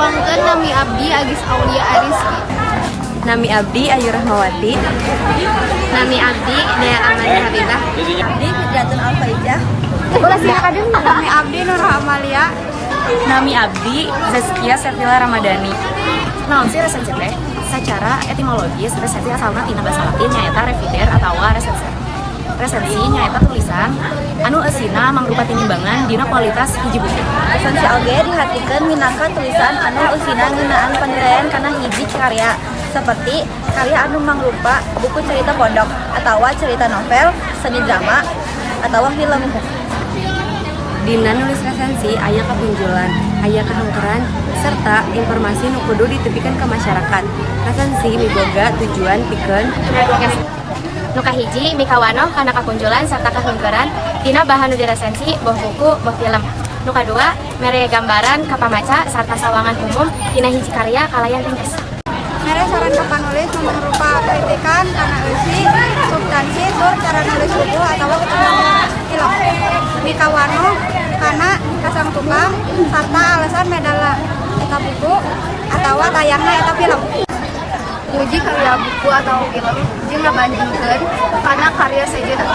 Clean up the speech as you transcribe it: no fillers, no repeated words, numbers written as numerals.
Tepangkeun, nami abdi Agis Aulia Ariski. Nami abdi Ayu Rahmawati. Nami abdi Dea Amanda Habibah. Abdi Fitratun Alfaijah. Ulah sih kadang. Nami abdi Nur Amalia. Nami abdi Zaskia Sevilla Ramadhani. Naon sih resensi teh? Secara etimologis, resensi asalna tina bahasa Latin, nyaeta revidere atawa resensi. Resensi nyaeta tulisan anu eusina mangrupa tinimbangan dina kualitas hiji buku. Resensi oge dihartikeun minangka tulisan anu eusina ngeunaan penilaian kana hiji karya, seperti karya anu mangrupa buku cerita pondok atawa cerita novel, seni drama, atawa film. Dina nulis resensi aya kapunjulan, aya kahengkeran, serta informasi nu kudu ditepikeun ke masyarakat. Resensi miboga tujuan pikeun Nu kahiji, mikawanoh kana kapunjulan serta kahengkeran dina bahan nu diresensi, boh buku, boh film. Nu kadua, mere gambaran ka pamaca sarta sawangan umum dina hiji karya kalayan ringkes. Mere saran ka panulis nu mangrupa kritikan kana eusi, substansi, tur cara nulis buku atawa film. Mikawanoh kana kasang tukang sarta alasan medalna eta buku atawa tayangna eta film. Muji karya buku atau film jeung ngabandingkeun kana karya sejenna.